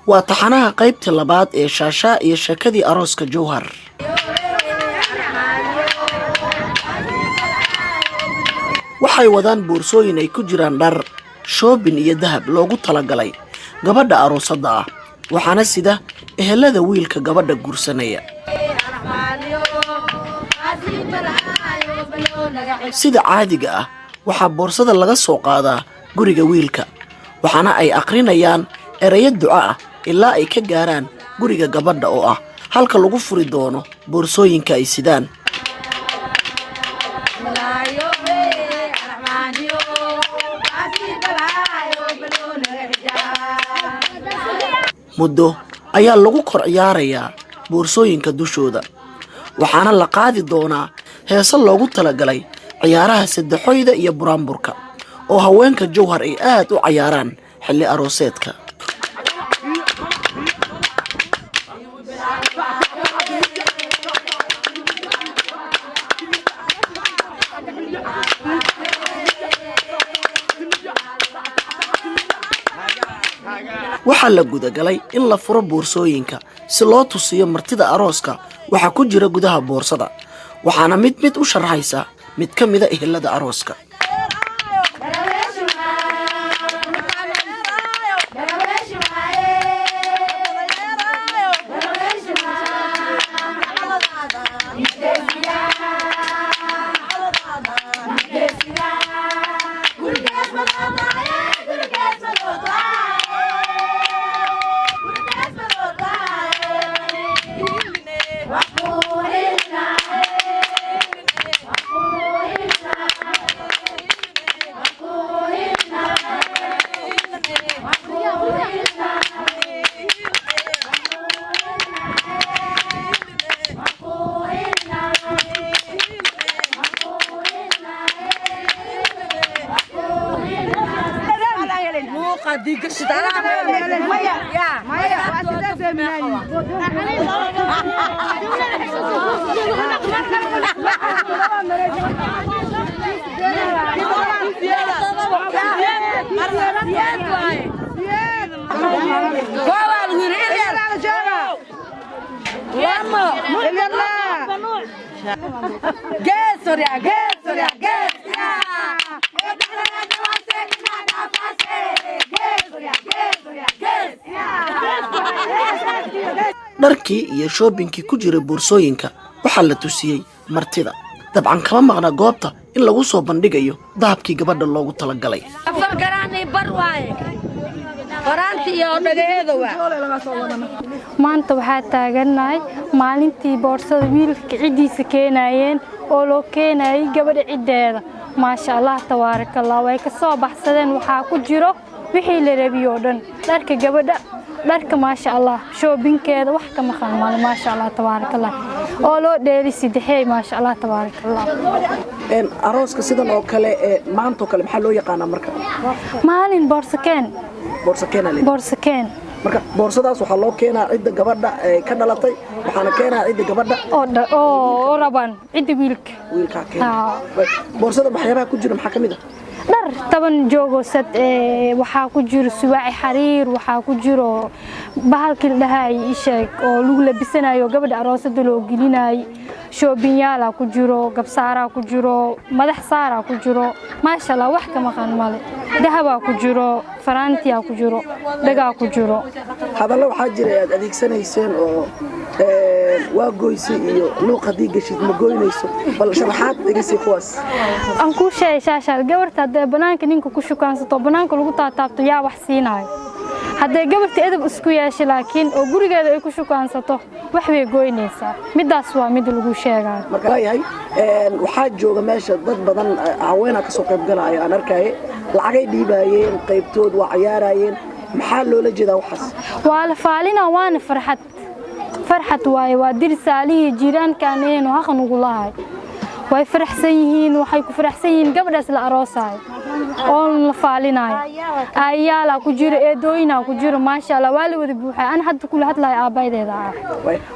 Waa taxanaha qaybtii labaad ee Shaashaa iyo sheekadii arooska Jowhar. Waxay wadaan boorsooyin ay ku jiraan dhar, shoobin iyo dahab loogu talagalay gabadha aroosadda ah, waxaana sida ehelada wiilka gabadha guursanaya. Sida caadiga ah, waxaa boorsada laga soo qaadaa guriga wiilka, waxaana ay aqrinayaan erayo duco ah ilaa ay ka gaaraan guriga gabadha, oo ah halka lagu furi doono boorsooyinka ay sidaan. Muddo ayaa lagu kor ciyaarayaa boorsooyinka dushooda, waxaana la qaadi doonaa heese loogu talagalay ciyaaraha saddexoyda iyo buraanburka, oo haweenka Jowhar ay aad u cayaaraan xilli arooseedka. Waxaa la gudagalay in la furo boorsooyinka si loo tusiyo martida arooska waxaa ku jira gudaha boorsada, waxaana mid mid u sharaxaysa mid ka mida ehelada arooska. Dharkii iyo shoobinkii ku jiray boorsooyinka waxaa la tusiyey martida. Dabcan kama maqna goobta in lagu soo bandhigayo dahabkii gabadha loogu talagalay. Maanta waxaa taagannahay maalintii boorsada wiilka ciddiisa keenayeen oo loo keenayay gabadha ciddeeda. Maasha Allah, tabaarakallah, way ka soo baxsadeen. Waxaa ku jiro wixii la rabiyo oo dhan, dharka gabadha, dharka, maasha Allah, shoobinkeeda wax ka maqan male. Maasha Allah, tabaarakallah, oo loo dheeli saddexeey. Maasha Allah, tabaarakallah. Arooska sidan oo kale ee maantoo kale maxaa loo yaqaanaa marka? Maalin boorsakeen. Boorsakeen. Boorsakeen. Marka boorsadaas waxaa loo keenaa cidda gabadha ee ka dhalatay, waxaana keenaa cidda gabadha oo raban cidda wiilka. Wiilkaa keena boorsada. Waxyaabaha ku jira maxaa ka mid ah? Dhar 10 joogoo sad, waxaa ku jiro suwaaci xariir, waxaa ku jiro bahalkii la dhahaay isheeg oo lagu labisanayo gabadha aroosada loo gelinaayo, shoobinyaala ku jiro, gabsaaraa ku jiro, madax saaraa ku jiro. Maasha Allah, wax ka maqan male. Dahabaa ku jiro, faraantiyaa ku jiro, dhagaa ku jiro. Hadallo waxaa jira aad adeegsanayseen oo waa goysi iyo luuq haddii geshid ma goynayso. Bal sharaxaad dhegeysi kuwaas. Aan kuu sheegay, Shaashaal, gabarta haddee bannaanka ninka ku shukaansato, bannaanka lagu taataabto, yaa wax siinaayo? Hadday gabarta edab isku yeesho laakiin oo gurigeeda ay ku shukaansato, wax bay goynaysaa. Middaas waa mid lagu sheegaayo. Marka waayahay, waxaa jooga meesha dad badan, haweenaa kasoo qayb galaya aan arkaaye. Lacagay dhiibaayeen, qaybtood waa cayaaraayeen. Maxaa loola jeedaa waxaas? Waa la faalina, waana farxad, farxad waaye. Waa dirsaalihii jiiraankaan eenu haqan ugu lahay. Way faraxsan yihiin, waxay ku faraxsan yihiin gabadhaas la aroosayo. Oo la faalinayo aayaalaa ku jiro, eedooyinaa ku jiro. Maasha Allah, waa la wada buuxaa. Ana hadda kula hadlayo aabbadeeda ah,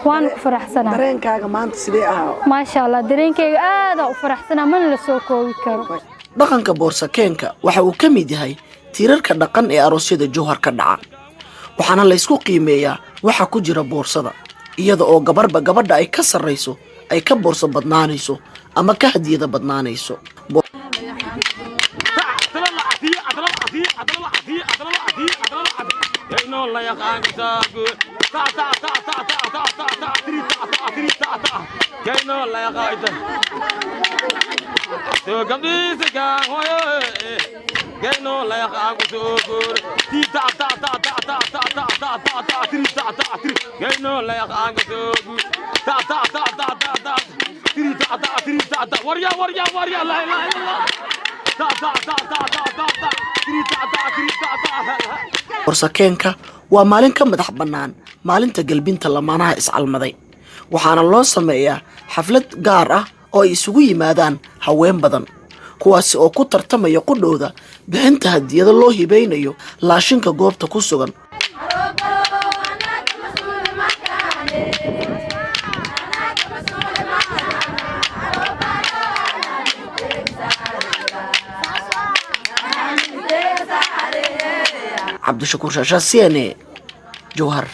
waana ku faraxsanaa. Dareenkaaga maanta sidee ahaa? Maasha Allah, dareenkayga aadaa u faraxsanaa, mana la soo koobi karo. Dhaqanka boorsakeenka waxa uu ka mid yahay tiirarka dhaqan ee aroosyada Jowhar ka dhaca, waxaana laysku qiimeeyaa waxa ku jira boorsada, iyada oo gabarba gabadha ay ka sarrayso ay ka boorso badnaanayso ama ka hadiyada badnaanayso. Boorsakeenka waa maalin ka madax bannaan maalinta gelbinta lamaanaha iscalmaday, waxaana loo sameeyaa xaflad gaar ah oo ay isugu yimaadaan haween badan, kuwaasi oo ku tartamaya qudhowda bixinta hadiyado loo hibaynayo laashinka goobta ku sugan. Cabdishakuur Shaashaa, CNA, Jowhar.